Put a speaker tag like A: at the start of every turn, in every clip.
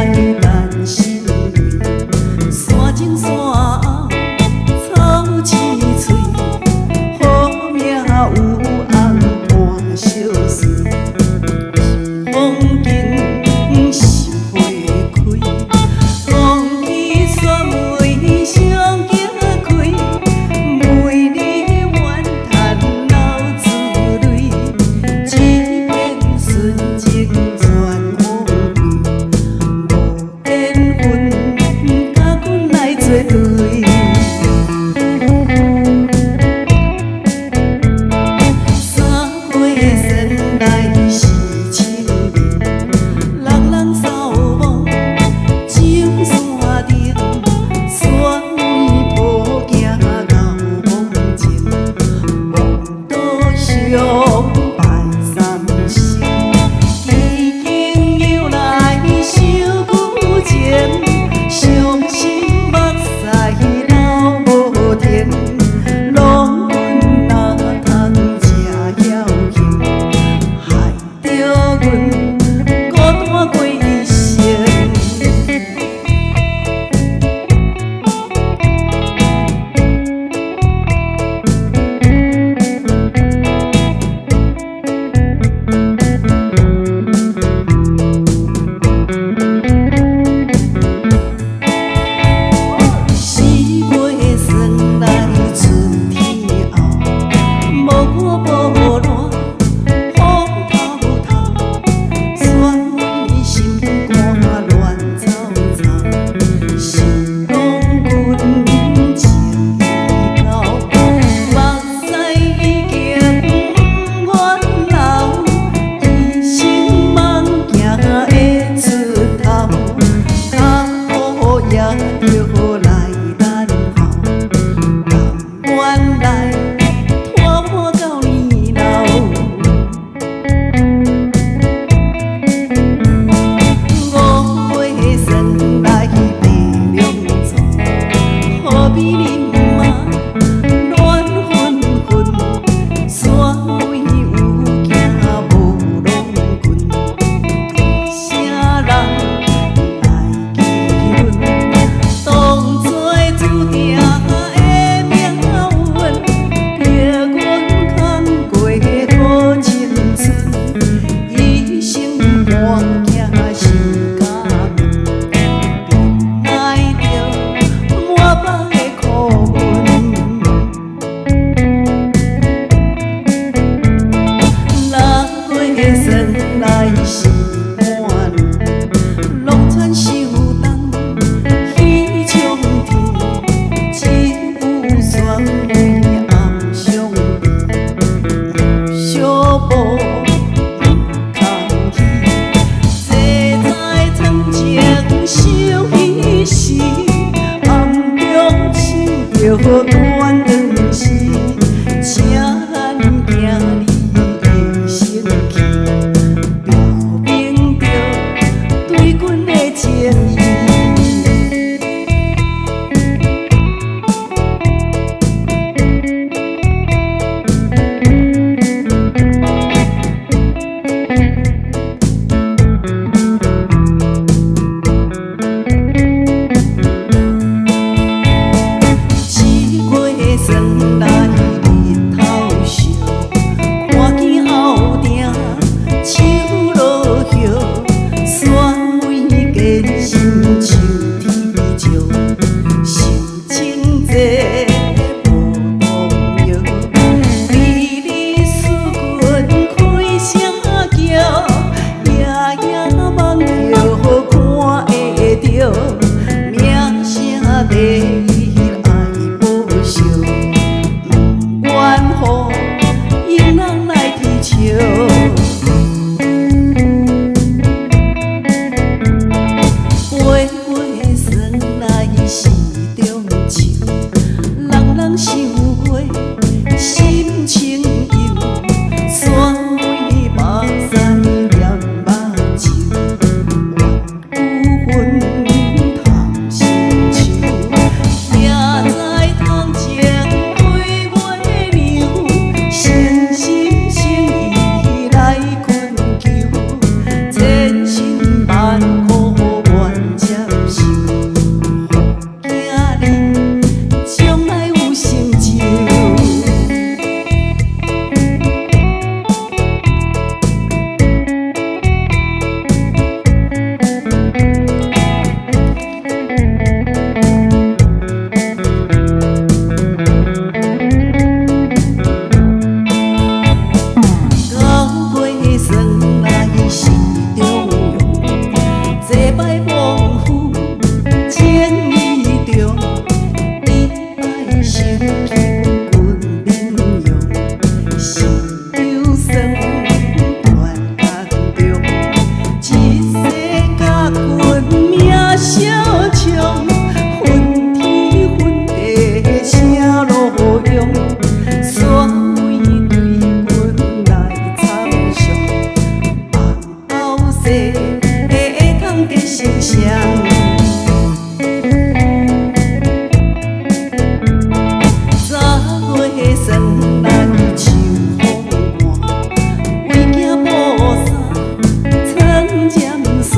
A: 來等心味。山前山後草青翠，好命有翁伴相隨。風景心花開，講起雪梅雙橋開，每年怨嘆流珠淚，一片純情全枉費，無緣雙。十月霜來秋風寒，為驚菩薩藏針線，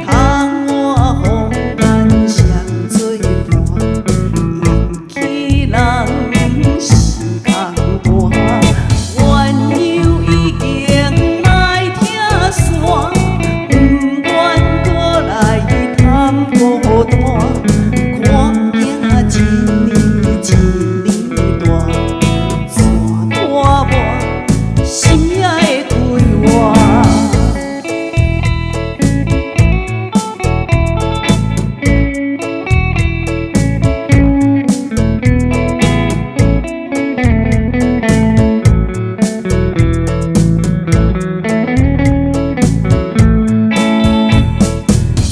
A: 窗外風咱雙做伴，引起人心空寒。鸳鸯已經來拆散，毋願閣來探孤單。看囝一年一年大，怎拖磨心也會開活。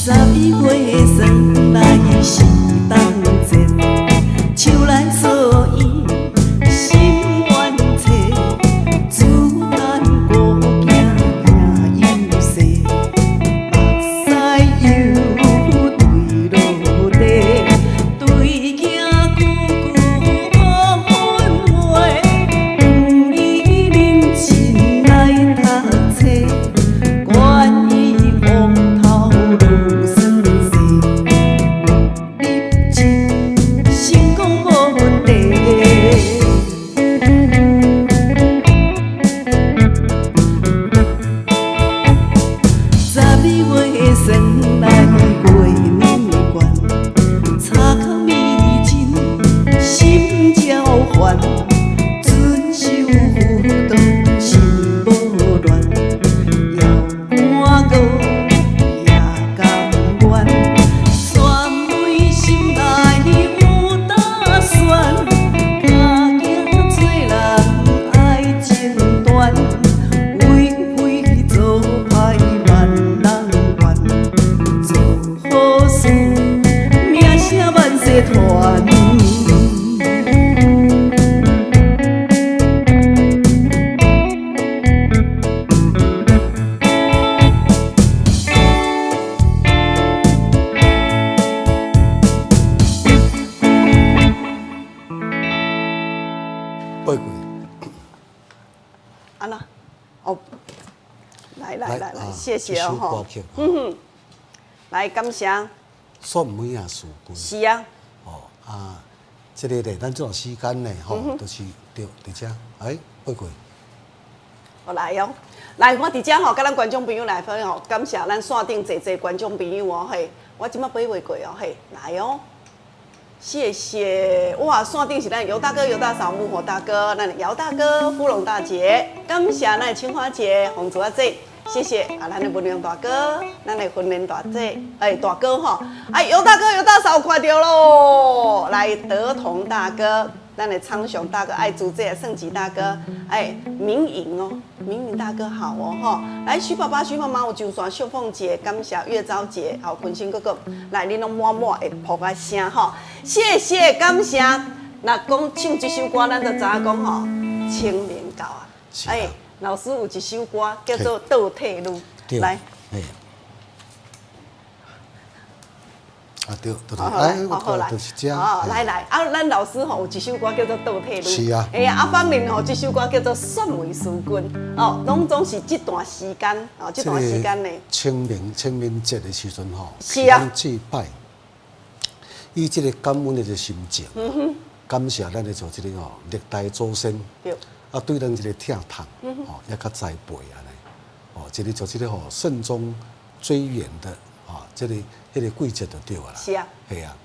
A: 11月霜來是冬節，樹內鎖圓心願切，自嘆孤囝行幼細，目屎又墜落地，對鏡久久無分話，毋理認真來讀冊，管伊風頭落霜雪，入職成功無問題。12月霜來過年關，柴糠米針心焦煩，遵守輔導心無亂，枵寒餓也甘願，選美心內有打算，教囝做人愛前端，為非做歹萬人怨，做好事名聲萬世傳。
B: 八過。
A: 啊啦，哦，來來來來，謝謝哦，
B: 吼。
A: 嗯哼，來感謝。
B: 選美仔師君。
A: 是啊。
B: 哦啊，這个咧，咱這段時間咧，吼，就是對佇遮，哎，八過。
A: 哦來哦，來我佇遮吼，佮咱觀眾朋友來分享，感謝咱線頂濟濟觀眾朋友哦，嘿，我這擺飛袂過哦，嘿，來哦。謝謝哇！線頂是咱尤大哥、尤大嫂、木火大哥，咱的姚大哥、芙蓉大姐，感謝咱的青花姐、紅珠阿姐，謝謝啊！咱的文良大哥，咱的訓練大姐，哎，大哥吼，哎，尤大哥、尤大嫂看著囉，來德同大哥，咱的昌雄大哥、愛珠姐、盛吉大哥，哎，明穎哦，明穎大哥好哦，吼，來徐爸爸、徐媽媽，有上山秀鳳姐，感謝月昭姐，好，坤星哥哥，來，恁攏滿滿會噗仔聲吼，謝謝感謝。若講唱這首歌，咱就知影講吼，清明到啊，哎，老師有一首歌叫做《倒退嚕》，來。
B: 啊對，對對，哎，
A: 好來，
B: 就是這。
A: 哦，來來，啊，咱老師吼有一首歌叫做《倒退嚕》，
B: 是啊。
A: 哎呀，啊，芳玲吼這首歌叫做《選美師君》，哦，攏總是這段時間，哦，這段時間呢。
B: 清明清明節的時陣吼，
A: 是啊。
B: 祭拜，以這個感恩的心情，感謝咱的做這個吼歷代祖先，啊，對咱這個疼痛，吼，也較栽培按呢，哦，這個做這個吼慎終追遠的。啊，這个彼个季節就對啊啦。
A: 是啊。
B: 係啊，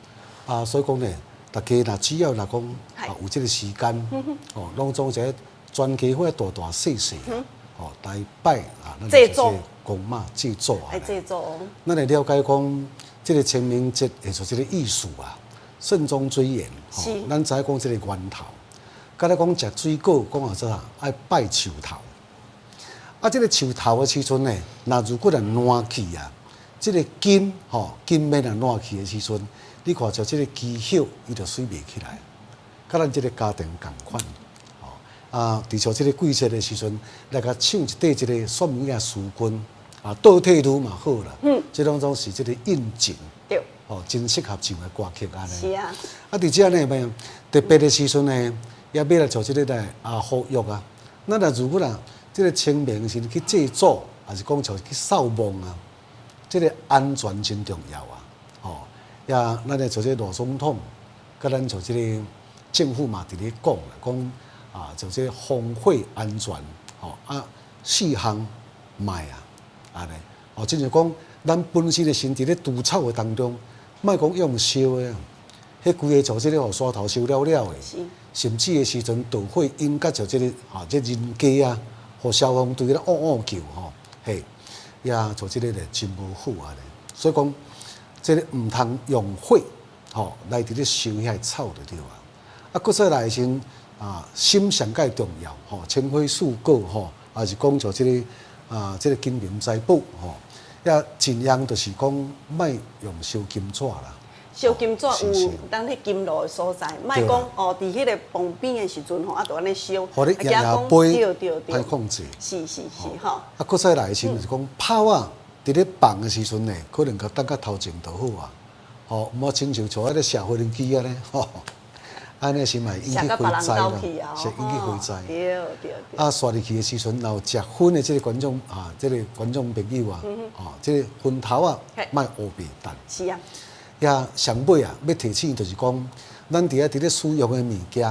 B: 啊，所以講呢，大家若只要若講啊有這个時間，哦，攏總一个全家伙大大細細，哦，來拜啊，咱就是公媽祭祖啊。
A: 祭祖。
B: 咱會了解講，這个清明節會做這个意思啊，慎終追遠。
A: 是。
B: 咱知影講這个源頭，敢若講食水果，講啊做啥？愛拜樹頭。啊，這个樹頭的時陣呢，若如果若爛去啊。這个根吼根脈若爛去的時陣，你看著這个枝葉，伊就媠袂起來，佮咱這个家庭仝款，吼啊，佇像這个季節的時陣，來共唱一塊這个選美仔師君啊，啊，倒退嚕嘛好啦。這攏總是這个應景。哦，真適合唱的歌曲按呢。啊，佇遮呢，欲特別的時陣呢，也欲來做這个來啊呼籲啊。咱若如果啦，這个清明時去祭祖，抑是講像去掃墓啊，這个安全真重要啊。吼，也咱來做這个羅總統，佮咱做這个政府嘛，佇咧講啦，講啊，做這个防火安全，吼啊，四項莫啊，按呢，哦，親像講咱本身的身佇咧除草的當中，莫講用燒的啊，彼規个做這个予山頭燒了了的，甚至的時陣導火引甲就這个啊，這人家啊，予消防隊咧嗷嗷叫吼，嘿，也做這个咧真無好按呢。所以講，這个毋通用火吼來佇咧燒遐个草就對啊。啊，閣再來時啊，心上蓋重要吼，清火四果吼，抑是講像這个啊，這个金銀財寶吼，也盡量就是講莫用燒金紙啦。
A: 燒金紙有當彼金爐的所在，莫講哦，佇彼个旁邊的時陣吼，啊，就按呢燒，
B: 予你掖掖杯，歹控制。
A: 是是是吼。
B: 啊，閣再來的時陣就是講炮仔佇咧放的時陣呢，可能共等較頭前就好啊。吼，毋好親像像彼个射飛機按呢，吼，按呢是嘛會引起火災啦，是引起火災。啊，紲入去的時陣，若有食薰的這个觀眾啊，這个觀眾朋友啊，哦，這个薰頭啊，莫烏白擲。也上尾啊，欲提醒就是講，咱佇遐佇咧使用的物件，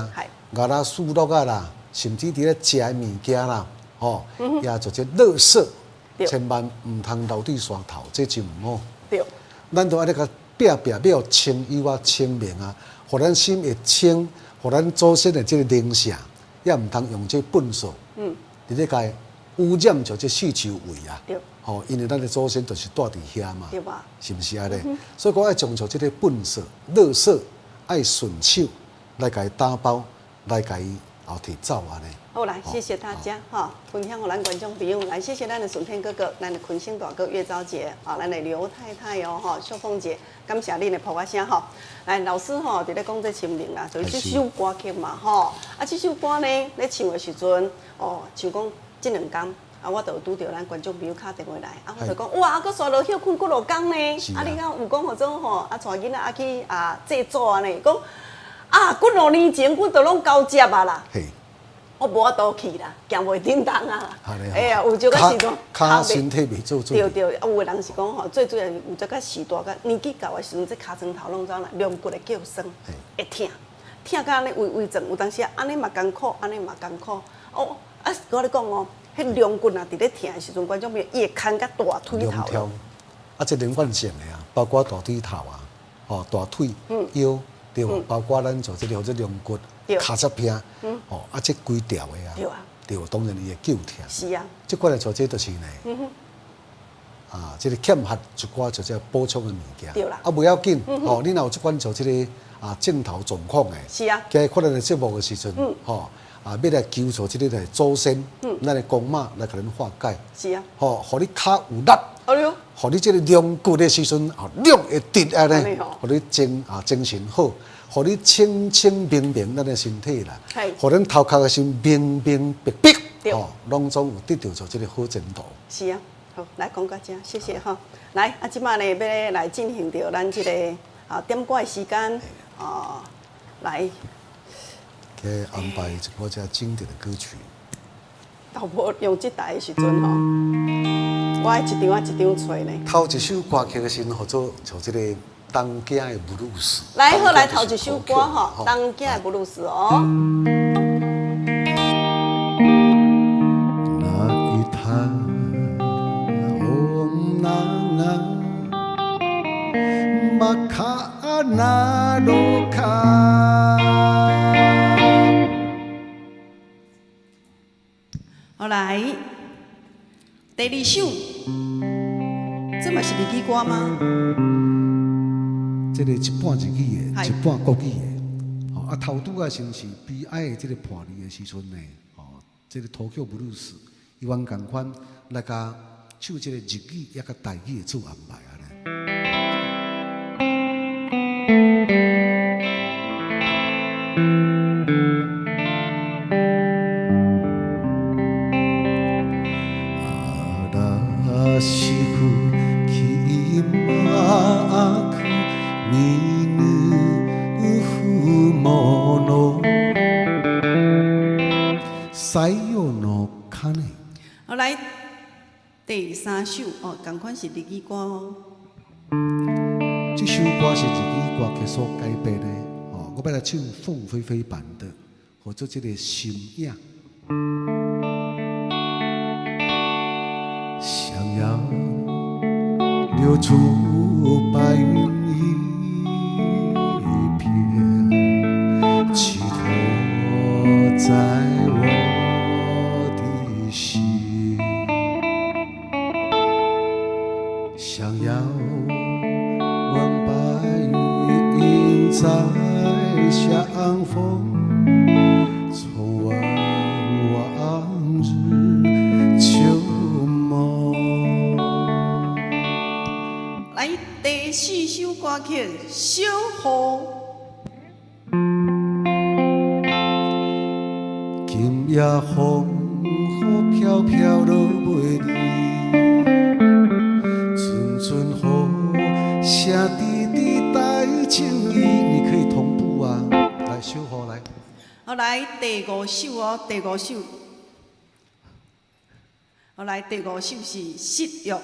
B: 咬啦、塑料仔啦，甚至佇咧食的物件啦，吼，也做這垃圾，千萬毋通留佇山頭，這真毋好。咱都愛咧共拼拼，欲清幽啊、清明啊，予咱心會清，予咱祖先的這个靈性，也毋通用這糞掃，佇咧共污染著這四周圍啊。吼，因為咱的祖先就是蹛佇遐嘛，是毋是按呢？所以講愛將就這个糞掃、垃圾，愛順手來共伊打包，來共伊後提走按呢。
A: 好來，謝謝大家哈，分享予咱觀眾朋友來，謝謝咱的順天哥哥，咱的坤星大哥岳昭杰，啊，咱的劉太太哦，吼，秀鳳姐，感謝恁的噗仔聲吼。來，老師吼，佇咧講這清明啦，就是這首歌曲嘛，吼，啊，這首歌呢，咧唱的時陣，哦，像講這兩工。啊，我就有拄著咱觀眾朋友敲電話來，啊，我就講，哇，啊，閣紲落歇睏幾落工呢？啊，你敢有講予做吼？啊，帶囡仔啊去啊祭祖按呢？講啊，幾落年前，阮都攏交接啊啦。我無法度去啦，行袂振動啊。哎呀，有這個時陣，
B: 跤身體袂做主。
A: 對對，啊，有的人是講吼，最主要有這個時大甲年紀到的時陣，這尻川頭攏怎啦，龍骨會叫酸，會疼，疼甲按呢微微轉，有當時按呢嘛艱苦，按呢嘛艱苦。哦，啊，我咧講哦。彼龍骨若佇咧疼的時陣，觀眾朋友伊會牽甲大腿頭。
B: 啊，這連貫性的啊，包括大腿頭啊，吼，大腿、腰，對無？包括咱做這个或者龍骨、跤脊骿，吼，啊，這規條的啊，對，當然伊會叫疼。這款來做這就是呢，啊，這个欠缺一寡做這補充的物件。啊，無要緊，吼，你若有這款做這个啊症頭狀況的，今日看咱的節目的時陣，吼。啊，欲來求助這个祖先，咱的公媽來共恁化解。吼，予你跤有力，予你這个龍骨的時陣，吼，龍會直按呢，予你精啊精神好，予你清清明明咱的身體啦，予恁頭殼的心明明白白，吼，攏總有得著做這个好前途。
A: 是啊，好，來講到這，謝謝哈。來，啊，這擺呢，欲來進行著咱這個啊點歌的時間，哦，來。
B: 去安排一個遮經典的歌曲。
A: 頭無用這台的時陣吼，我愛一張啊一張揣呢。
B: 頭一首歌曲的時陣，號做像這個東京的布魯斯。
A: 來，好來頭一首歌吼，東京的布魯斯哦。好來，第二首，這嘛是日語歌嗎？
B: 這个一半日語的，一半國語的。吼，啊，頭拄仔先是悲哀的這个伴侶的時陣呢，吼，這个土曲布魯斯，伊阮仝款來共唱這个日語抑閣台語的做安排按呢。
A: 三首哦，仝款是日語歌哦。
B: 這首歌是日語歌曲所改編的，哦，我欲來唱鳳飛飛版的，號做這个心影。想要留住白雲一片，寄託在我的心。想要問白雲再相逢，重溫往日舊夢。
A: 來，第四首歌曲《小雨》。
B: 今夜風雨飄飄落袂離，陣陣雨聲滴滴帶情意。你可以同步啊，來小雨來。
A: 好，來第五首哦，第五首。好，來第五首是《失約》。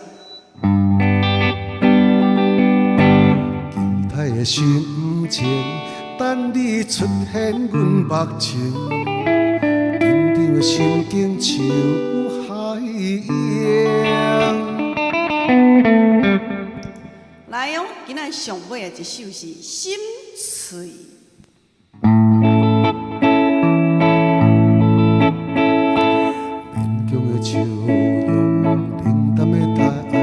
B: 期待的心情，等你出現阮目前，緊張的心境像海洋。
A: 來哦，今仔上尾的一首是《心碎》。
B: 勉強的笑容，冷淡的態度，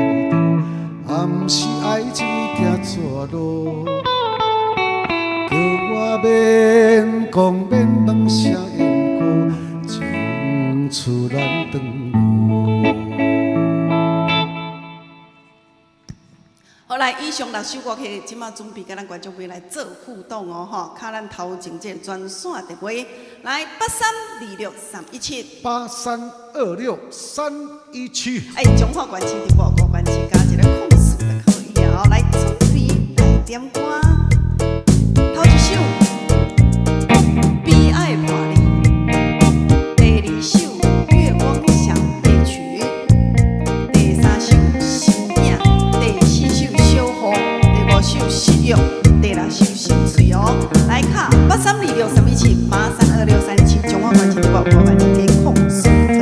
B: 暗是愛情行錯路，叫我免講免問啥因果，情厝難轉路。
A: 好，來，以上六首歌曲，這馬準備佮咱觀眾朋友來做互動哦，吼，敲咱頭前這個專線電話，來8326317，8326317。哎，彰化縣市政府五縣市加一个空四就可以啊。來，準備來點歌，頭一首《悲哀伴侶》，第二首《月光想夜曲》，第三首《心影》，第四首《小雨》，第五首《失約》，第六首《心碎》哦。來敲8326317，8326317，彰化縣市政府五縣市加空四可以。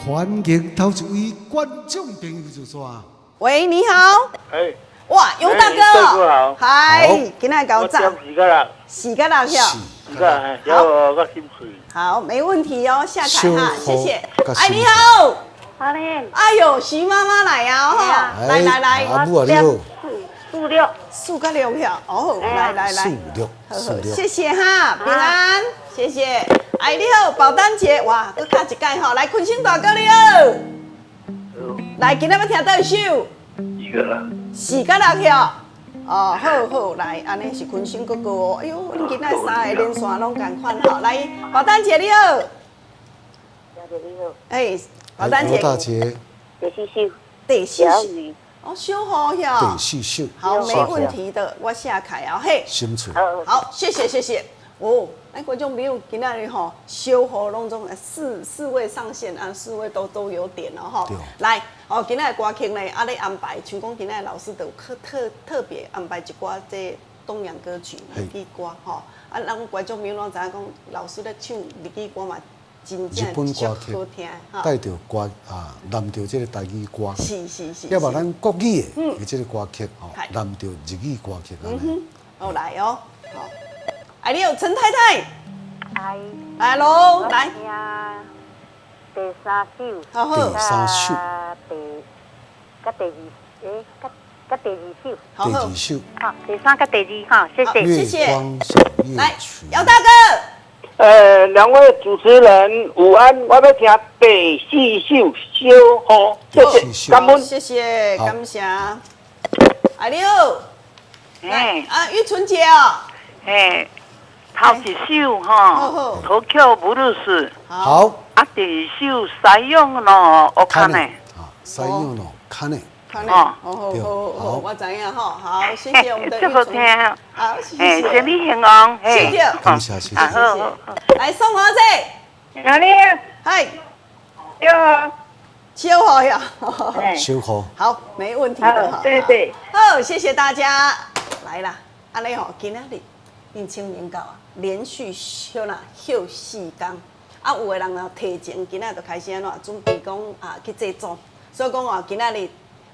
B: 歡迎頭一位觀眾朋友就煞。
A: 喂，你好。
C: 哎，
A: 哇，尤大哥，
C: 哎大哥好
A: 嗨，
B: 好
A: 今仔搞早，
C: 我點時間啦，
A: 四個六票，
C: 時間哎，有我心碎。
A: 好，沒問題哦，夏凱哈，謝謝。哎，
B: 小
A: 你好，
D: 好嘞，
A: 哎呦，徐媽媽來啊，吼，來來來，
B: 阿母啊，你好，
D: 四六，
A: 四個六票，哦，來來來，
B: 四六
A: 好好
B: 四六，
A: 謝謝哈，平安，謝謝。哎，你好，保單姐，哇，閣卡一擺吼，來，坤星大哥你好，來，今仔欲聽佗一首？
C: 一個啦，
A: 四個六票。哦，好好，來，按呢是坤星哥哥哦。哎喲，恁今仔三個連線攏仝款吼。來，保單姐你好。
D: 你好。
A: 哎，保單姐。
B: 大姐。
D: 第四首。
A: 第四首。哦，小雨哟。
B: 第四首。
A: 好，沒問題的，我寫開啊，嘿。
B: 心碎。
A: 好，謝謝謝謝。哦，咱觀眾朋友今仔日吼，小雨攏總四位上線啊，四位都有點哦吼。來，哦，今仔日歌曲呢，啊咧安排，像講今仔日老師都有特別安排一寡這東洋歌曲、日語歌吼。啊，咱觀眾朋友攏知影講，老師咧唱日語歌嘛，真正足好聽哈。
B: 帶著歌啊，南調這個台語歌。
A: 是是是。
B: 抑無咱國語的這個歌曲吼，南調日語歌曲按呢。
A: 嗯，好來哦，好。哎，你好，陳太太。
D: 哎。
A: 來嘍，來。
D: 第三首。
A: 好好。
B: 第三首。
D: 第二，欸，第二首。
A: 好
B: 第二首。
D: 好，第三佮第二哈，謝謝。
A: 謝謝。
B: 月光小夜曲。
A: 來，姚大哥。
C: 兩位主持人午安，我欲聽第四首小雨，謝謝，感恩。
A: 謝謝，感謝。哎，你好。哎。啊，玉純姐哦。
E: 哎。頭一首吼，Tokyo Blues。
B: 好。
E: 啊，第二首西洋のお金。
B: 啊，西洋の鐘。
A: 好好好好，我知影吼，好，謝謝我們的
E: 這好聽，
A: 好，謝謝，
E: 身體興旺，
A: 謝謝，
B: 感謝謝謝，
E: 好好，
A: 來宋娥姐，
F: 哪裡？
A: 嗨，
F: 小
A: 小雨呀，
B: 小雨，
A: 好，沒問題的哈，
F: 對對，
A: 好，謝謝大家，來啦，按呢吼，今仔日恁清明到啊，連續休啦休四工，啊，有的人啊提前今仔就開始按怎準備講啊去祭祖，所以講啊，今仔日。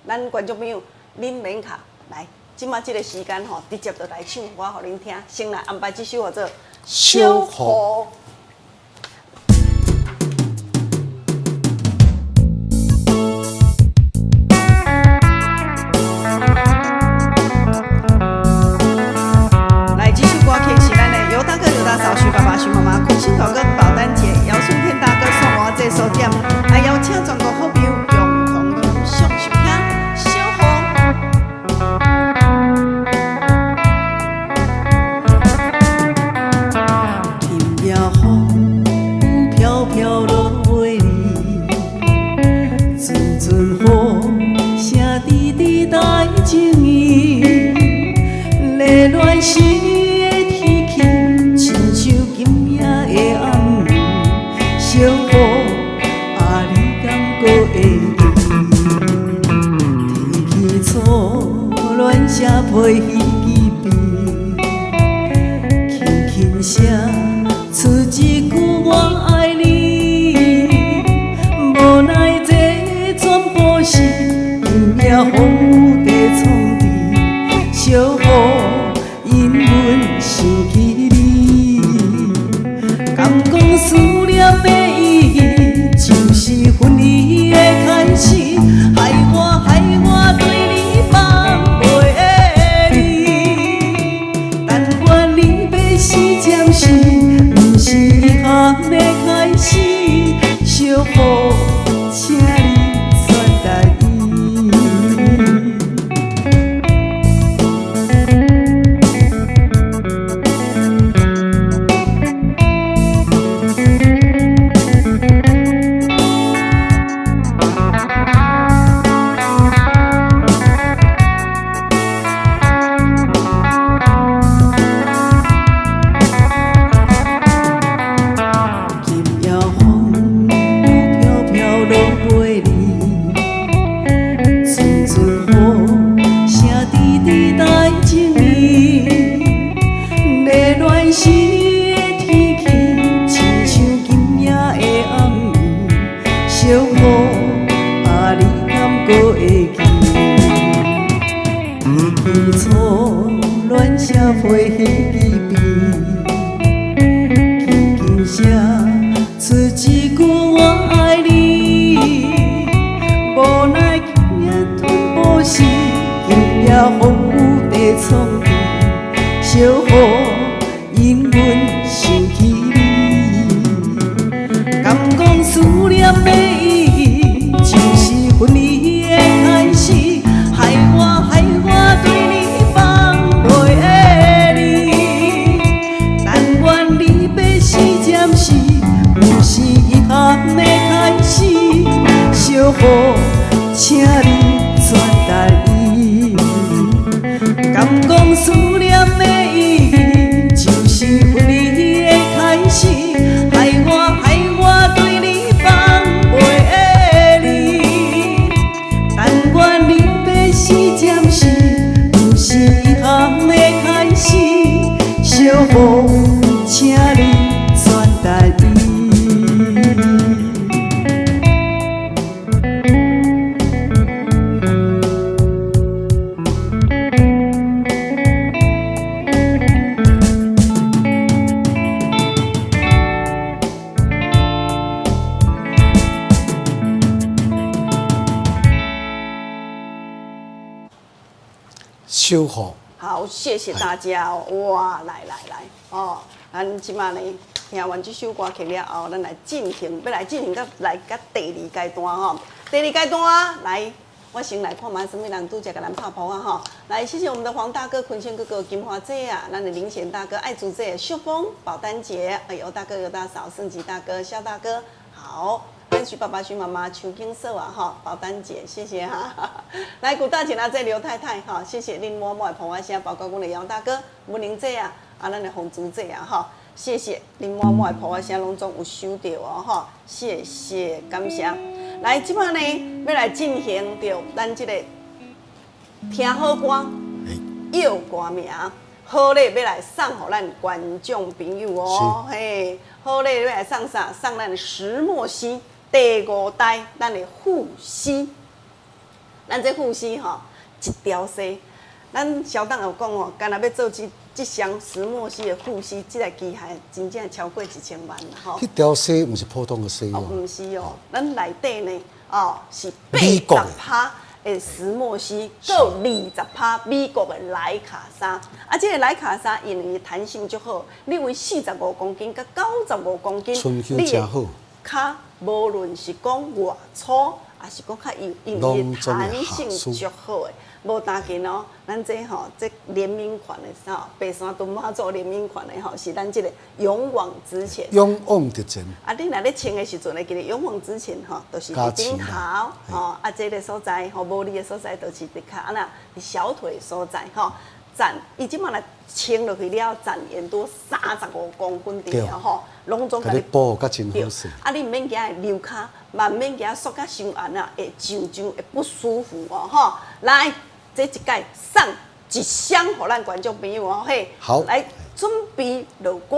A: 咱觀眾朋友，恁免卡來，這馬這個時間吼，直接就來唱歌予恁聽。先來安排這首叫做《
B: 小雨》。
A: 來，這首歌曲是咱的尤大哥、尤大嫂、徐爸爸、徐媽媽、坤星大哥、寶丹姐、姚順天大哥送我這首點，來邀請全國好朋友共同欣賞收聽。小雨。
G: 今夜風飄飄落袂離，陣陣雨聲滴滴帶情意，冷暖時的天氣，親像今夜的暗暝。小雨啊，你敢閣會記？提起初戀寫批彼边，輕輕寫出一句我愛你，無奈這全部是今夜風雨在創治，小雨引阮想起你，敢講思念的意義，就是分離的開始，害我害我對你放袂離。但願你欲死暫時，毋是遺憾的開始。小雨，請你轉達伊。今夜風雨飄飄落袂離，陣陣雨聲滴滴帶情意，冷暖時的天氣，親像今夜的暗暝。小雨啊，你敢閣會記？提起初戀寫批彼边，輕輕寫出一句我愛你，無奈今夜全部是今夜風雨在創治，小雨引阮想起你，敢講思念的意義，就是分離的開始，害我害我對你放袂離。但願你欲死暫時，毋是遺憾的開始。小雨，請你轉達伊。敢講思念的意義，就是分離的開始，害我害我對你放袂離。但願你欲死暫時，毋是遺憾的開始。小雨，請你轉達伊。
B: 小雨，
A: 好，謝謝大家哦！哇，來來來，哦，咱這馬呢聽完這首歌曲了後，咱來進行，欲來進行到來到第二階段吼。第二階段來，我先來看覓啥物人拄才共咱拍噗仔吼。來，謝謝我們的黃大哥、坤軒哥哥、金華姐啊，咱的林賢大哥、愛竹姐、秀峰、寶丹姐，哎尤大哥、尤大嫂、盛吉大哥、蕭大哥，好，咱徐爸爸、徐妈妈、邱金嫂啊，吼，保丹姐，謝謝哈。來，古大姐啊，這劉太太，吼，謝謝恁滿滿的捧我聲，包括阮的姚大哥、文玲姐啊，啊，咱的洪珠姐啊，吼，謝謝恁滿滿的捧我聲，攏總有收著哦，吼，謝謝，感謝。來，這擺呢，欲來進行著咱這個聽好歌，臆歌名。好禮欲來送予咱觀眾朋友哦，嘿，好禮欲來送啥？送咱石墨烯第五代，咱的護膝。咱這護膝吼，一條絲。咱小董有講哦，干焦欲做這雙石墨烯的護膝，這個機械真正超過1000萬吼。
B: 彼條絲毋是普通的絲哦，
A: 毋是哦，咱內底呢，哦是80%的石墨烯，閣20%美國的萊卡紗，啊，這個萊卡紗因為彈性足好，你為45公斤佮95公斤，
B: 你的
A: 跤無論是講偌粗，抑是講較幼，因為彈性足好的，無擔緊哦。咱這吼，這聯名款的吼，白山屯媽祖聯名款的吼，是咱這個勇往直前。
B: 勇往直前。
A: 啊，你若咧穿的時陣會記得勇往直前吼，就是佇頂頭吼，啊，這个所在吼，無力的所在，就是佇跤啊那，佇小腿所在吼。棧，伊這擺來穿落去了，棧緣拄35公分佇了吼，攏總共你
B: 補甲真好勢。
A: 啊，你毋免驚會溜跤，嘛毋免驚縮甲傷絚啊，會上上會不舒服哦吼。來，這一擺送一箱予咱觀眾朋友哦嘿。
B: 好。
A: 來，準備落歌。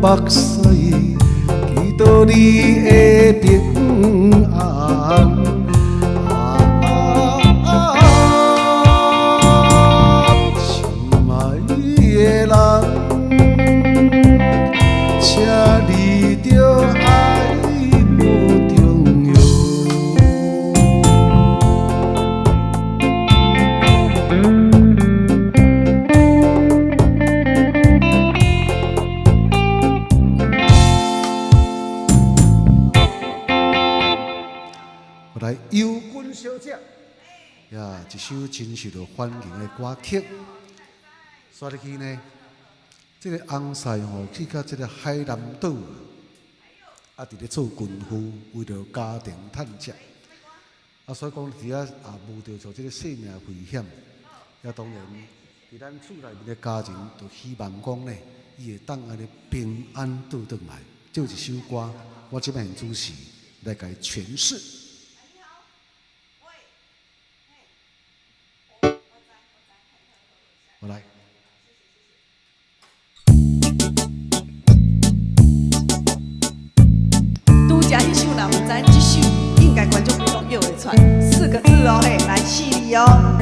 B: 目屎，祈禱你會平安。啊，心愛的人，請你著愛保重喲。來，尤君小姐，呀，一首真受著歡迎的歌曲。煞入去呢，這个翁婿吼去到這个海南島，啊，佇咧做軍夫，為著家庭趁食。啊，所以講佇遐也冒著著這个性命危險。也當然，佇咱厝內面的家人就希望講呢，伊會當按呢平安倒轉來。這有一首歌，我這擺主持來共伊詮釋。我來。
A: 拄才彼首若毋知，這首應該觀眾朋友叫會出來四個字哦，嘿，來四字哦。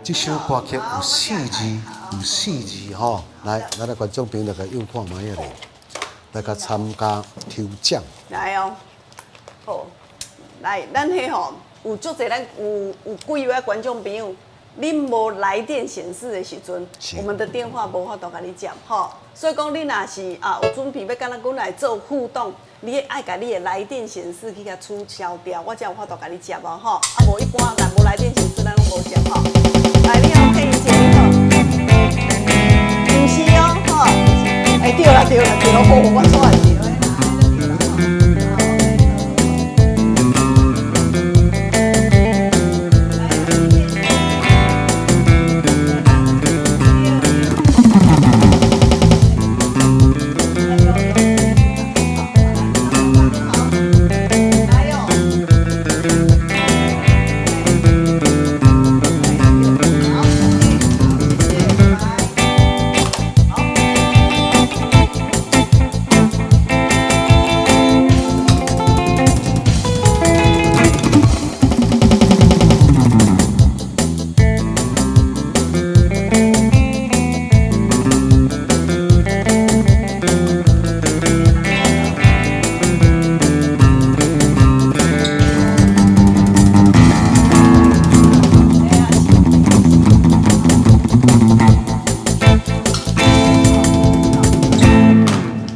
B: 這首歌曲有四字，有四字吼。來，咱的觀眾朋友來共看覓仔咧，來共參加抽獎。
A: 來哦，好，來，咱彼吼有足濟，咱有幾位觀眾朋友，恁無來電顯示的時陣，我們的電話無法度共你接吼。所以講，你若是啊有準備欲佮咱阮來做互動，你愛共你的來電顯示去共取消掉，我才有法度共你接哦吼。啊，無一般若無來電顯示，咱攏無接吼。來，你好，佩儀姐，你好。毋是哦，吼。欸，對啦對啦對啦，好，我錯了。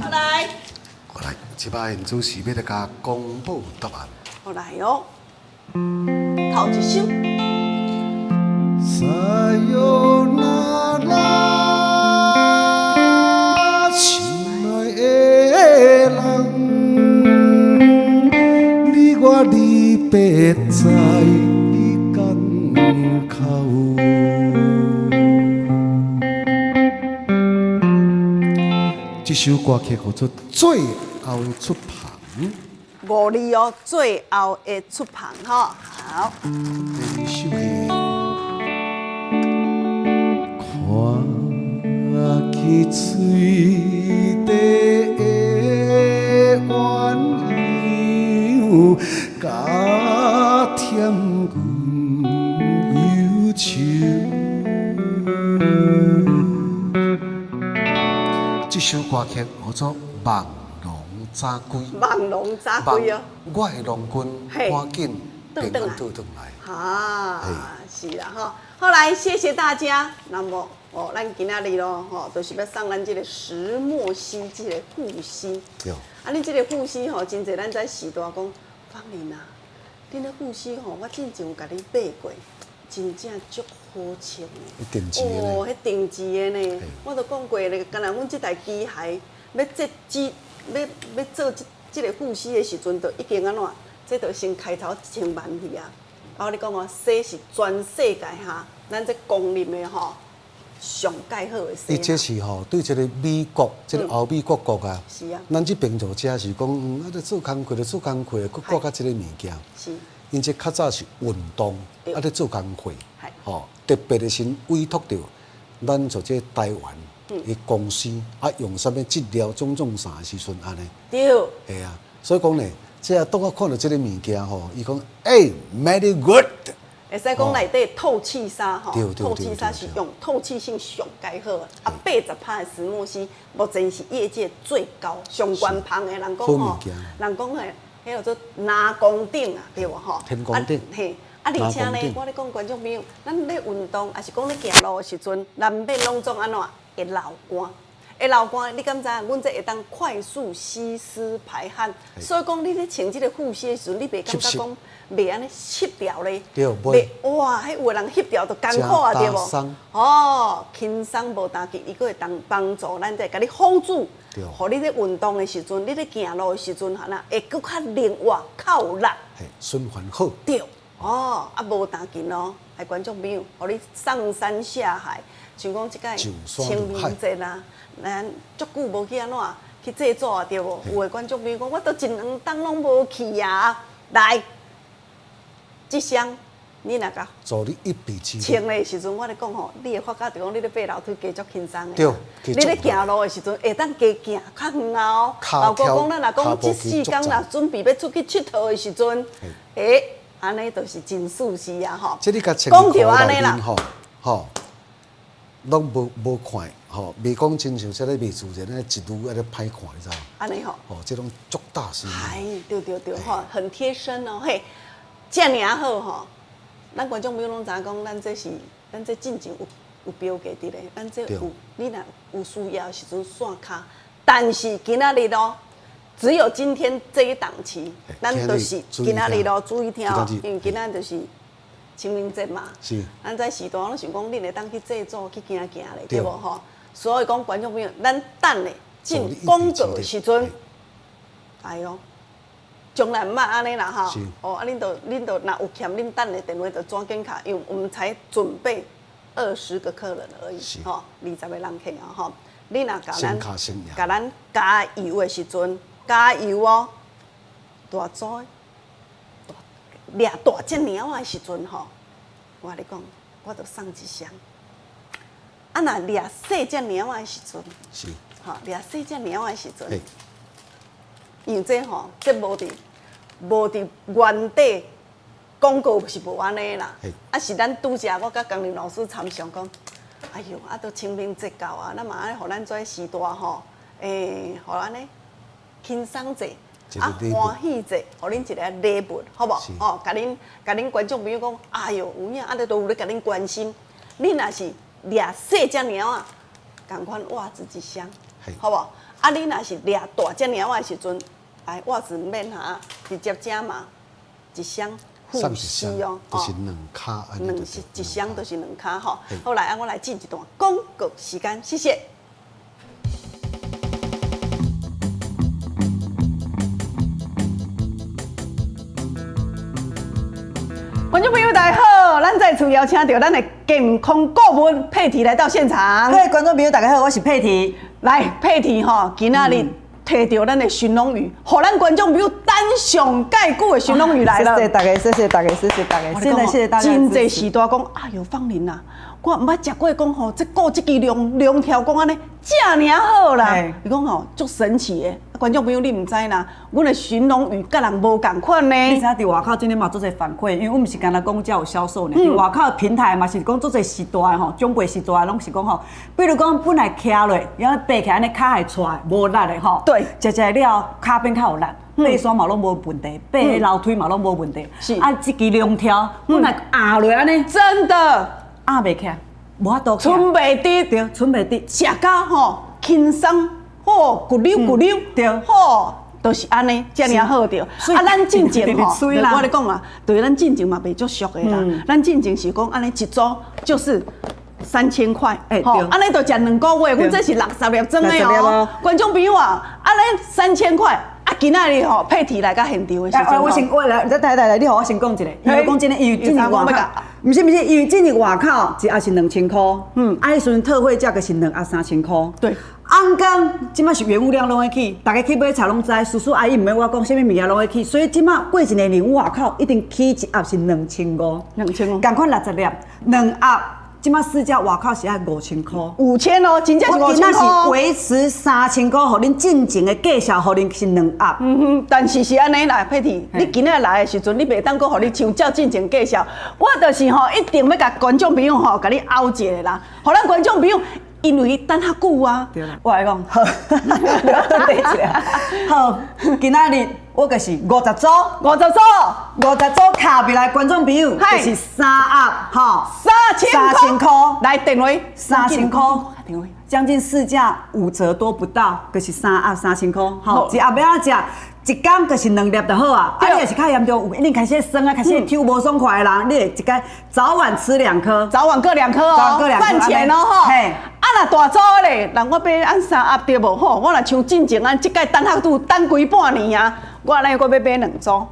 A: 好來，
B: 好來，這擺現主時欲來共公布答案。
A: 好來哦，頭一首。
B: さよなら，親愛的人，你我離別在江口。這首歌曲叫做《最後的出帆》。
A: 五字哦，最後的出帆吼，好。
B: 第二首是看起水底的鸳鸯，加添阮憂愁。這首歌曲叫做《夢龍早歸》。
A: 夢龍早歸哦。
B: 我的郎君，趕緊平安倒轉來。
A: 啊，是啦吼。好來，謝謝大家。那麼哦，咱今仔日咯，吼，就是欲送咱這個石墨烯這個護膝。
B: 對。
A: 啊，恁這個護膝吼，真濟咱知時大講，芳玲啊，恁的護膝吼，我進前有共你買過，真正足好穿的。
B: 定制的
A: 哦，彼定制的呢，我都講過咧，敢若阮這台機械欲這支，欲欲做這這个護膝的時陣，就已經按怎？這就先開頭一千萬去啊！啊，我咧講哦，洗是全世界哈，咱這公認的吼，上蓋好的洗。
B: 伊這是吼對這个美國，這個歐美各國啊，
A: 是啊，
B: 咱這邊做遮是講，啊，咧做工課就做工課，閣掛較這个物件。
A: 是。
B: 𪜶這較早是運動，啊咧做工課，吼，特別的先委託著咱做這台灣的公司，啊，用啥物質料種種啥的時陣按呢？
A: 對。
B: 嘿啊，所以講咧，這當我看著這个物件吼，伊講，欸，very good。
A: 會使講內底透氣紗吼，透氣紗是用透氣性上蓋好，啊，80%的石墨烯，目前是業界最高上懸芳的。人講吼，人講的，彼叫做拿宮頂啊，對無吼？
B: 天宮頂。
A: 嘿，啊，而且呢，我咧講觀眾朋友，咱咧運動，抑是講咧行路的時陣，難免攏總按怎會流汗。會流汗，你敢知影？阮這會當快速吸濕排汗，所以講你咧穿這个護膝的時陣，你袂感覺講袂按呢濕掉咧？
B: 對，袂。
A: 哇，彼有的人翕掉就艱苦啊，對無？哦，輕鬆無焦急，伊閣會當幫助咱這共你 hold 住，予你咧運動的時陣，你咧行路的時陣，哈若會閣較靈活、較有力。
B: 嘿，循環好。
A: 對，哦，啊無焦急哦，來觀眾朋友，予你上山下海，像講這擺清明節啊。咱足久無去按怎去祭祖啊，對無？有的觀眾朋友講，我都一兩冬攏無去啊。來，這雙你若共
B: 助你一臂之力。
A: 穿的時陣，我咧講吼，你會發覺就講你咧爬樓梯加足輕鬆的。
B: 對，
A: 你咧行路的時陣會當加行較遠啊哦。包括講咱若講這四工若準備欲出去𨑨迌的時陣，欸，按呢就是真舒適啊吼。
B: 這你共穿
A: 講著按呢啦。
B: 吼，攏無無看，吼，袂講親像這个袂自然，一路按呢歹看，你知無？
A: 按呢吼，
B: 吼，這種足大聲。
A: 哎，對對對，吼，很貼身哦，嘿，遮爾好吼，咱觀眾朋友攏知影講，咱這是咱這進前有有標價佇咧，咱這有你若有需要的時陣線跤，但是今仔日哦，只有今天這一檔期，咱就是今仔日咯，注意聽哦，因為今仔日就是清明節嘛，
B: 是，
A: 咱在時代攏想講，恁會當去祭祖去行行咧，對無吼？所以講觀眾朋友，咱等咧進廣告的時陣，哎喲，從來毋捌按呢啦吼。哦，啊，恁就恁就若有欠，恁等咧電話就抓緊敲，因為我們才準備20個客人而已，吼，20個人客啊，吼。你若共咱共咱加油的時陣，加油哦，大組大掠大隻貓的時陣吼，我共你講，我就送一箱。啊，若掠細隻貓的時陣，
B: 是，
A: 吼，掠細隻貓的時陣，因為這吼，這無佇無佇原底廣告是無按呢啦。啊，是咱拄才我佮江林老師參詳講，哎喲，啊，都清明節到啊，咱嘛愛予咱這時代吼，欸，予按呢輕鬆者，啊，歡喜者，予恁一个禮物，好無？哦，共恁共恁觀眾朋友講，哎喲，有影，按呢都有咧共恁關心。恁若是掠細隻貓仔，仝款襪子一雙，好無？啊，你若是掠大隻貓仔的時陣，哎，襪子毋免哈，直接加碼一雙護膝哦，
B: 就是兩跤，
A: 兩一雙就是兩跤吼。好來，啊，我來進一段廣告時間，謝謝。觀眾朋友大家好，咱再次邀請到咱的健康顧問佩蒂來到現場。
F: 各位觀眾朋友大家好，我是佩蒂。
A: 來，佩蒂吼，今仔日提著咱的鱘龍魚，予咱觀眾朋友等上蓋久的鱘龍魚來了。
F: 謝謝大家，謝謝大家，謝謝大家，真的謝謝大家。
A: 真濟時代講，哎喲，芳玲啊，我毋捌食過講吼，這顧這支龍龍柱講按呢，遮爾好啦。伊講吼，足神奇的。觀眾朋友，你毋知啦，阮的鱘龍魚佮人無仝款呢。
F: 你知影佇外口真的嘛足濟反饋，因為阮毋是干焦講才有銷售呢。佇外口的平台嘛是講足濟時代吼，長輩時代攏是講吼，比如講本來徛落，然後爬起來按呢跤會掣，無力的吼。
A: 對。
F: 食食了，跤變較有力，爬山嘛攏無問題，爬彼樓梯嘛攏無問題。
A: 是。
F: 啊，這支龍柱本來壓落按呢，
A: 真的
F: 壓袂起來，無法度。
A: 賰袂直，
F: 對，賰袂直。
A: 食甲吼輕鬆。吼，骨溜骨溜，
F: 對，
A: 吼，就是按呢，遮爾好著。啊，咱進前吼，我咧講啊，對，咱進前嘛袂足俗的啦。咱進前是講按呢一組就是3000塊，吼，按呢就食兩個月，阮這是60粒裝的哦。觀眾朋友啊，按呢3000塊，啊，今仔日吼佩蒂來到現場的時陣，
F: 我先我來，來來來，你予我先講一下，因為講真的，因為進前外口，毋是毋是，因為進前外口一盒是2000塊，啊，彼時陣特惠價格是兩盒3000塊，
A: 對。
F: 按講，這馬是原物料攏會起，大家去買菜攏知，叔叔阿姨毋免我講，啥物物件攏會起，所以這馬過一個年，外口一定起一盒是2500，2500，仝款60粒，兩盒，這馬市價外口是愛5000塊。
A: 5000哦，真正是5000塊。
F: 我今仔是維持3000塊，予恁進前的介紹，予恁是兩盒。
A: 嗯哼，但是是按呢啦，佩蒂，你今仔來的時陣，你袂當閣予你像照進前介紹，我就是吼一定欲共觀眾朋友吼，共你拗一下啦，予咱觀眾朋友。因為等較久啊，
F: 對啦，我來講，好，我對一下，好，今仔日我就是50組，50
A: 組，
F: 50組卡入來觀眾朋友，就是三盒，吼，3000
A: 塊，來電話，
F: 3000塊，
A: 電話，
F: 將近市價5折多不到，就是三盒3000塊，吼，一盒欲按怎食？一工就是兩粒就好啊！啊，你若是較嚴重，有一定開始酸啊，開始抽無爽快的人，你會一工早晚吃兩顆，
A: 早晚各兩顆哦，飯前哦吼。啊，若大組咧，人我買按三盒對無吼？我若像進前按這擺等較久，等規半年啊，我按呢閣欲買兩組。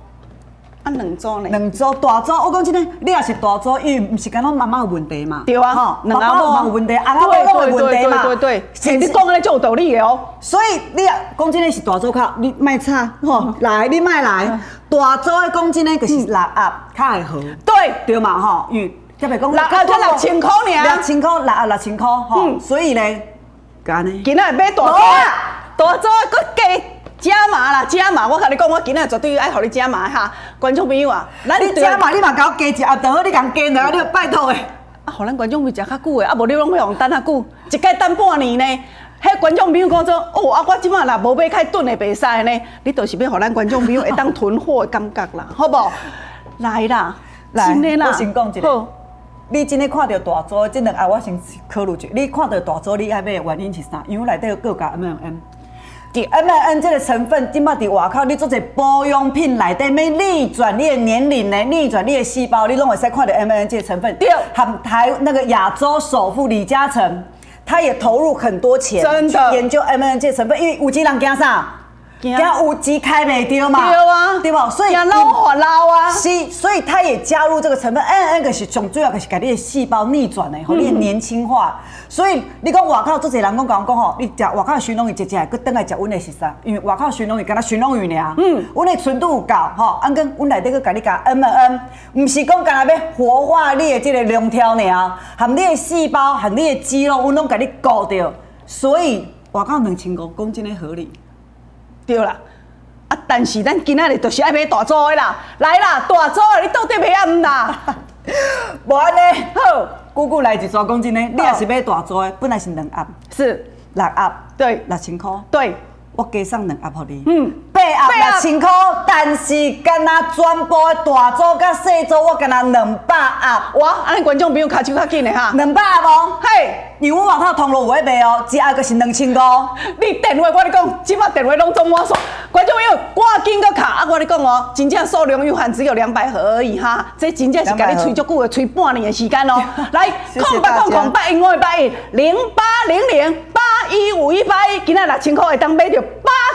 A: 啊，兩組呢？
F: 兩組大組，我講真的，你若是大組，因為毋是干焦媽媽有問題嘛？
A: 對啊，
F: 吼，爸爸有問題，翁仔某攏有問題嘛？
A: 對對對，你講按呢足有道理的哦。
F: 所以你啊，講真的是大組較，你莫吵吼，來你莫來，大組的講真的就是六盒較會好。
A: 對
F: 對嘛吼，因為特別講
A: 六盒才6000塊爾，
F: 6000塊，六盒6000塊吼，所以咧，按呢。
A: 今仔買大組，大組閣加。加碼啦，加碼！我共你講，我今仔絕對愛予你加碼哈，觀眾朋友啊，
F: 你加碼，你嘛共我加一盒就好，你共加兩盒，你拜託的。
A: 啊，予咱觀眾朋友食較久的，啊，無你攏予人等較久，一擺等半年呢。彼觀眾朋友講說，哦，啊，我這擺若無買較囤的袂使呢，你就是欲予咱觀眾朋友會當囤貨的感覺啦，好無？來啦，
F: 來
A: 真的啦，
F: 我先講一下
A: 好。
F: 你真的看著大組，這兩盒我先考慮一下。你看著大組，你愛買的原因是啥？因為內底有閣加 NMN。
A: 對
F: NMN 這個成分，這擺佇外口，你做一個保養品內底，欲逆轉你的年齡呢，逆轉你的細胞，你攏會使看著 NMN 這個成分。
A: 對
F: 含台那個亞洲首富李嘉誠，他也投入很多錢
A: 真的
F: 去研究 NMN 這個成分，因為有錢人驚啥？
A: 驚
F: 驚有錢開袂著嘛。
A: 對啊
F: 對無？所以
A: 驚老化老啊。
F: 是，所以他也加入這個成分，NMN 個是上主要，就是共你的細胞逆轉的，予你的年輕化。所以你講外口足濟人講講講吼，你食外口鱘龍魚一隻，閣轉來食阮的是啥？因為外口鱘龍魚敢若鱘龍魚爾，阮的純度有夠吼，啊，閣阮內底閣共你加 NMN，毋是講干焦欲活化你的這個龍條爾，含你的細胞，含你的肌肉，阮攏共你顧著。所以外口2500，講真的合理。
A: 對啦，啊，但是咱今仔日就是愛買大組的啦，來啦，大組的，你到底買抑毋啦？
F: 無按呢，
A: 好，
F: 姑姑來一逝講真的，你若是買大組的，本來是兩盒，
A: 是，
F: 六盒，
A: 對
F: 6000箍。
A: 對，
F: 我加送兩盒予你。八盒
A: 八盒
F: 6000箍，但是干焦全部的大組佮細組，我干焦200盒。
A: 哇，按呢觀眾朋友跤手較緊的哈，
F: 兩百盒無？
A: 嘿，
F: 因為阮外口通路有咧賣哦，一盒就是2500。
A: 你電話我跟你講，這擺電話攏總滿線，觀眾朋友趕緊閣敲啊！我跟你講哦，真正數量有限，只有200盒而已哈。這真正是共你催足久的，催半年的時間哦。來，080081581080081518，今仔6000箍會當買著8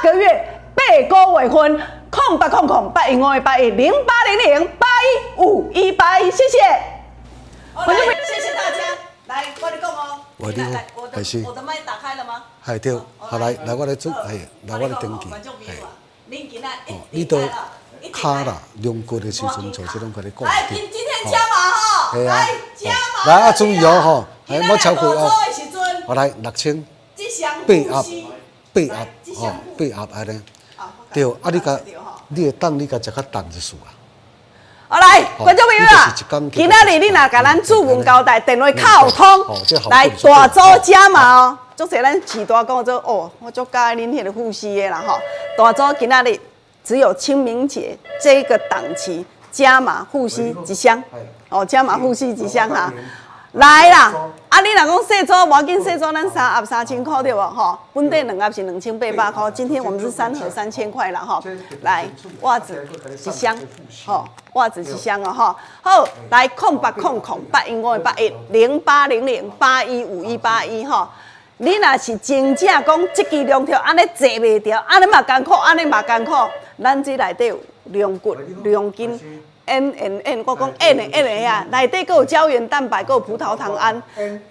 A: 個月8個月份，080081581080081518，謝謝。觀眾朋友，謝謝大家。來，我跟你講哦，
B: 喂，你好，開始。
A: 我的麥打開了嗎？
B: 係對，好來來我來做，係來我來登記，係。哦，你都跤啦，龍骨的時陣做這攏共你講。
A: 來，今天加碼吼，
B: 係啊，
A: 來加碼。
B: 來啊，注意哦吼，來莫超過哦。我來6000，八盒，八盒，吼，八盒按呢。對，啊，你共你會當你共食較重就是啊。
A: 好來，觀眾朋友啊，今仔日你若共咱主文交代，電話較有通，來大組加碼哦。足濟咱市大講做哦，我足佮意恁彼个護膝的啦吼。大組今仔日只有清明節這個檔期加碼護膝一箱，哦，加碼護膝一箱哈。來啦，啊，你若講細組，無要緊，細組咱三盒3000箍對無吼？本底兩盒是2800箍，今天我們是三盒3000塊啦吼。來，襪子一箱，吼，襪子一箱哦吼。好，來080081581080081518吼。你若是真正講這支龍條按呢坐袂著，按呢嘛艱苦，按呢嘛艱苦，咱這內底有龍骨、龍筋。NMN，我講 N N 啊，內底閣有膠原蛋白，閣有葡萄糖胺，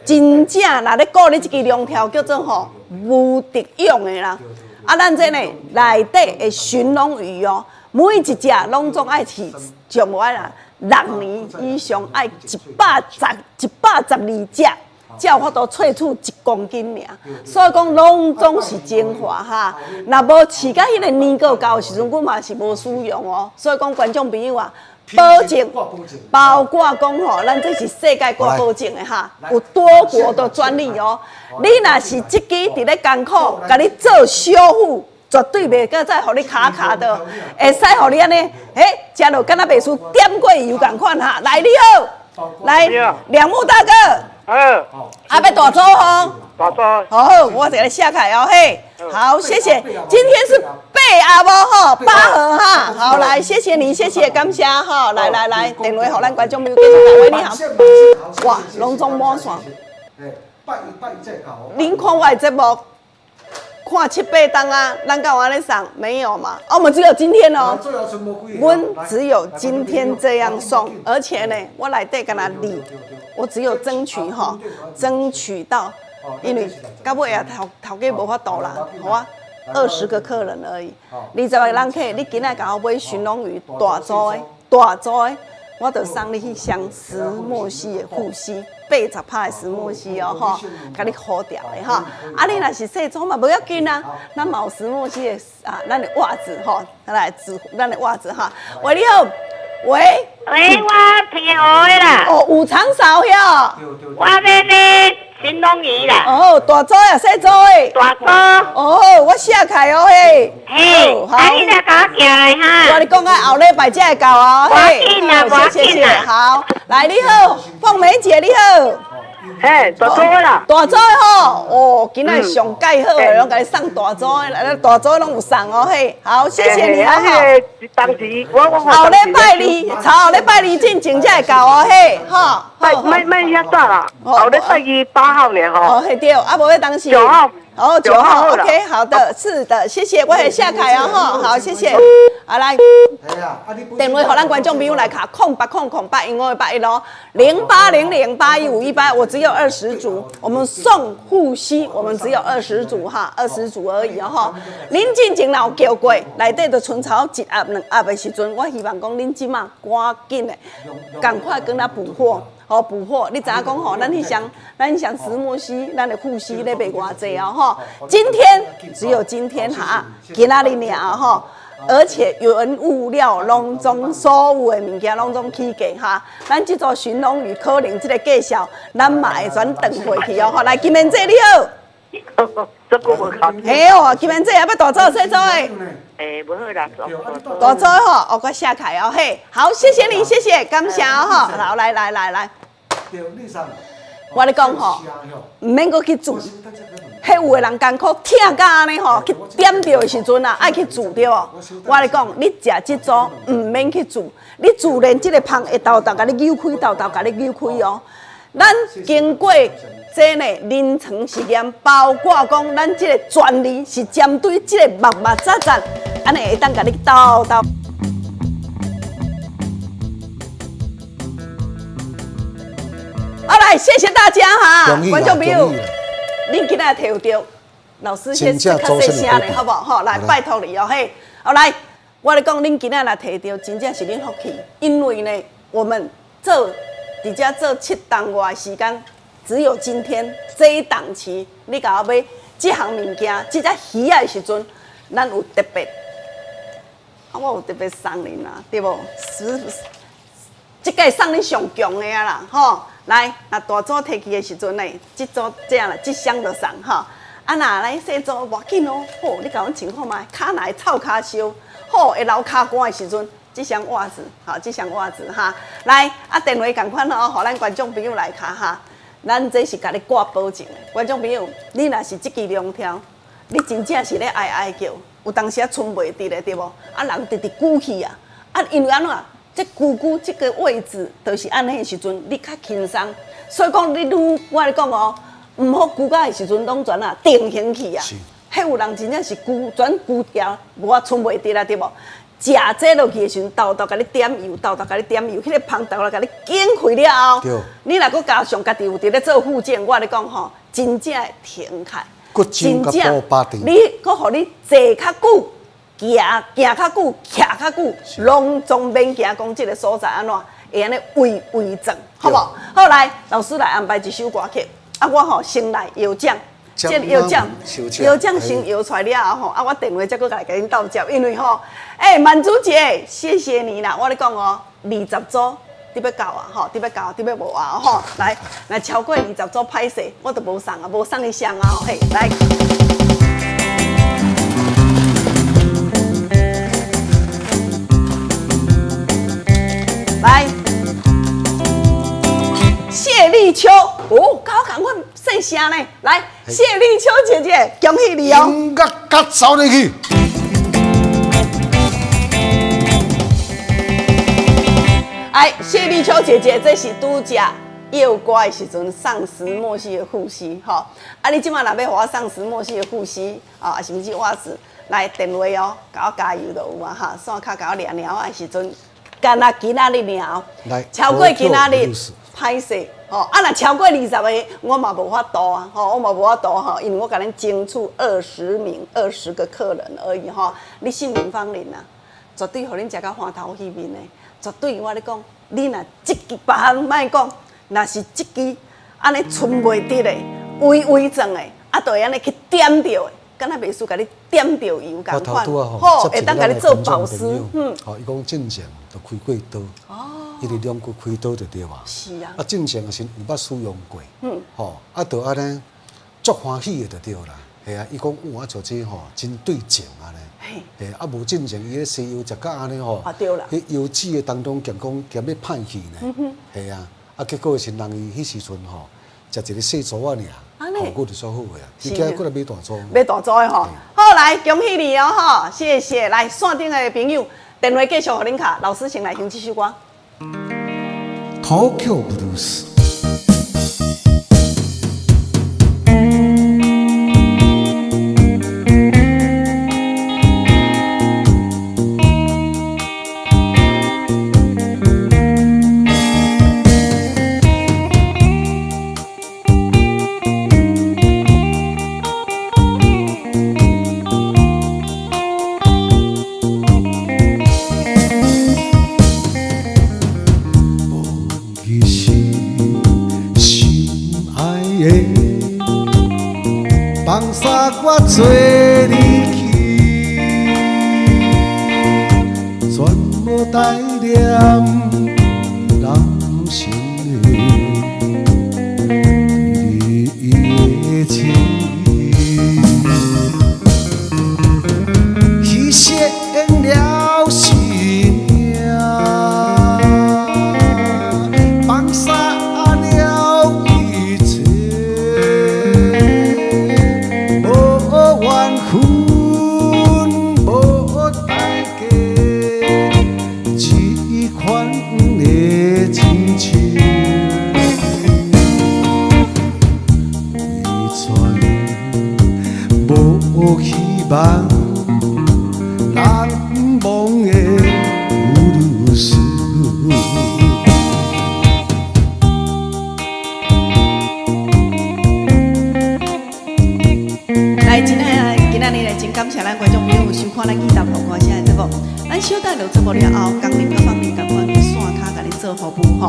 A: 真正若咧顧你這支龍條叫做吼無敵用的啦。啊，咱這呢內底的鱘龍魚哦，每一隻攏總愛飼上無愛啦，6年以上愛112隻。才有法度萃取1公斤爾，所以講攏總是精華哈。若無飼到彼個年過夠的時陣，阮嘛是無使用哦。所以講觀眾朋友啊，保證，包括講吼，咱這是世界掛保證的哈，有多國的專利哦。你若是這支佇咧艱苦，共你做修復，絕對袂閣再予你卡卡的，會使予你按呢，欸，食落敢若袂輸點過油仝款哈。來，你好，來，兩木大哥。
C: 嗯，
A: 啊，欲大組吼，
C: 大組，
A: 好，我這個寫起來哦，嘿，好，謝謝，今天是八盒無吼，八盒哈，好，來，謝謝你，謝謝，感謝哈，來來來，電話予咱觀眾朋友繼續打，喂，你好，哇，攏總滿線，恁看我的節目，看七八冬啊，咱敢有按呢送？沒有嘛？啊，我們只有今天哦，阮只有今天這樣送，而且呢，我內底敢若你，我只有爭取哈，爭取到，因為到尾啊頭頭家無法度啦，予我20個客人而已，20個人客，你今仔共我買鱘龍魚大組的，大組的，我就送你彼箱石墨烯的護膝，80趴的石墨烯哦，吼，共你好掉的哈。啊，你若是細組嘛，無要緊啊，咱嘛有石墨烯的啊，咱的襪子吼，來子，咱的襪子哈。喂，你好，喂，
D: 喂，我听学的啦。
A: 哦，有长嫂遐。
D: 我欲买鱘龙鱼啦。
A: 哦，大组啊，细组的。
D: 大组。
A: 哦，我写开哦嘿。
D: 嘿，啊，你来共我寄来哈。
A: 我你讲啊，后礼拜才会到啊。
D: 无要紧啦，无要紧啦。
A: 好，来你好，凤梅姐你好。
H: 嘿，大组啦，
A: 大组吼，哦，今仔上盖好的，拢共你送大组的，来大组拢有送哦，嘿，好，谢谢你啊，
H: 吼。当时我我
A: 后礼拜二，后礼拜二进前才会到哦，嘿，吼，
H: 莫莫遐早啦，后礼拜二8号呢，吼。
A: 哦，嘿对，啊无欲当时。
H: 9号。
A: 哦，9号，OK，好的，是的，谢谢，我会下凯哦，哈，好，谢谢，好来，电话予咱观众朋友来卡，0800081581咯，08008151，我只有20组，我们送护膝，我们只有二十组哈，二十组而已哦哈。恁进前若有叫过，内底就賰差一盒两盒的时阵，我希望讲恁这马赶紧的，赶快跟他补货。好补货，你知影讲吼，咱彼箱石墨烯，咱的护膝咧卖偌济哦吼。今天只有今天哈，今仔日尔吼，而且原物料拢总所有的物件拢总起价哈。咱这组鱘龙鱼可能这个介绍，咱嘛会转转回去哦。吼，来金莲姐你好。
H: 这个无卡。
A: 嘿哦，金莲姐欲大组细组的？
H: 欸，无好啦，
A: 大组吼，哦，我写开哦嘿，好，谢谢你，谢谢，感谢哦吼，好，来来来来。我咧讲吼，毋免阁去煮，彼有的人艰苦疼甲按呢吼，去点著的时阵啊，爱去煮对无？我咧讲，你食这组毋免去煮，你自然这个芳会沓沓共你扭开，沓沓共你扭开哦。咱经过这呢临床实验，包括讲咱这个专利是针对这个密密匝匝，按呢会当共你沓沓。好来，谢谢大家哈，观众朋友，恁今仔提著老师先较细声咧，好无？吼，来拜托你哦，嘿，好来，我咧讲，恁今仔若提著，真正是恁福气，因为呢，我们做伫遮做7冬外时间，只有今天这一档期，你共我买这项物件，这只鱼仔的时阵，咱有特别，啊，我有特别送恁啦，对无？是，这个送恁上强的啊啦，吼。来，若大组提去的时阵呢，这组这样啦，这箱就送吼。啊，若来细组无要紧哦，好，你共阮穿看觅，跤若会臭跤烧，好会流跤汗的时阵，这双袜子，好，这双袜子哈。来，啊，电话仝款哦，予咱观众朋友来敲哈。咱这是共你挂保证的，观众朋友，你若是这支龙挑，你真正是咧哀哀叫，有当时啊賰袂直的对无？啊，人直直举去啊，啊，因为按怎？这龟龟这个位置，就是按呢的时阵，你较轻松。所以讲，你愈我咧讲哦，毋好龟到的时阵，拢全啊定型去啊。彼有人真正是龟全龟条，无啊賰袂直啊，对无？食这落去的时阵，沓沓共你点油，沓沓共你点油，彼个芳沓沓共你紧开了后，你若阁加上家己有伫咧做复健，我咧讲吼，真正会停开，
B: 真正
A: 你阁予你坐较久。行行较久，徛较久，拢总免惊讲这个所在按怎会按呢微微转，好无？好来，老师来安排一首歌曲。啊，我吼先来摇奖，这摇奖，摇奖先摇出来了后吼，啊，我电话才阁来共恁斗接，因为吼，欸，满珠姐，谢谢你啦！我咧讲哦，20组你欲到啊，吼，你欲到，你欲无啊，吼，来，来超过20组歹势，我就无送啊，无送你箱啊，嘿，来。来，谢丽秋哦，佮我仝款姓声呢。来，谢丽秋姐姐，恭喜你哦！
B: 音乐甲走入去。
A: 哎，谢丽秋姐姐，这是拄才药歌的时阵送石墨烯的护膝吼。啊，你这马若欲予我送石墨烯的护膝啊，甚至袜子，来电话哦，共我加油就有啊哈，线卡共我聊聊的时阵。干焦今仔日尔，超过今仔日歹势吼，啊！若超过20个，我嘛无法度啊，吼，我嘛无法度吼，因为我共恁争取20名、20个客人而已吼。你信林芳玲啊，绝对予恁食到欢头喜面的，绝对我咧讲，你若这支别项莫讲，若是这支按呢賰袂直的、微微转的，啊，就会按呢去点著的。敢若袂输共你点著油仝款，
B: 好，
A: 会当共你做保湿。
B: 好，伊讲进前就开过刀。哦。伊佇龍骨開刀就對啊。
A: 是啊
B: 啊，進前也是有捌使用過，吼，啊，就按呢，足歡喜的就對啦。嘿啊，伊講哇，像這吼真對症按呢。嘿，啊無進前伊咧西藥食甲按呢吼，
A: 啊對啦
B: 彼藥劑的當中兼講兼欲歹去呢。嘿啊，啊結果是人伊彼時陣吼，食一个細組仔爾，效果就煞好的啊。伊今閣來買大組。
A: 買大組的吼，好來，恭喜你哦吼，謝謝。來線頂的朋友，電話繼續予恁敲，老師先來哼這首歌。
B: Tokyo Blues。忘記是心愛的，放捒我做你去，全無代念人生的對你的情。犧牲了性命，放捒了一切，無怨恨，無代價，這款的親情，遺傳無希望。難忘的故事。
A: 來，真的，今仔日來真感謝咱觀眾朋友收看咱議答好歌聲的節目。咱小等落節目了後，江林佮芳玲仝款佇線跤共恁做服務吼。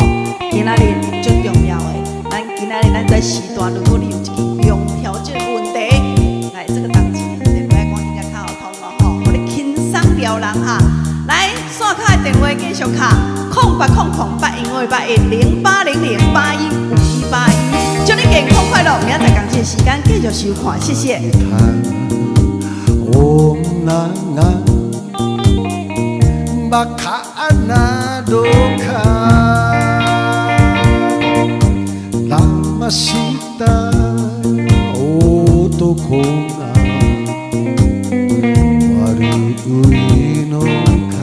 A: 今仔日足重要的，咱今仔日咱這時段，如果你有一個用調這個問題，來這個當機電話趕緊共敲予通咯吼，予你輕鬆撩人哈。來，線跤的電話繼續敲，08008158108008015181，祝你健康快樂，明仔載仝這個時間繼續收看，謝謝。
B: 女が馬鹿などか騙した男が悪いのか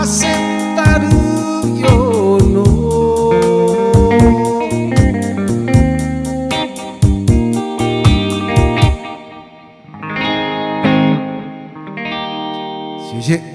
B: 焦ったるよの謝謝。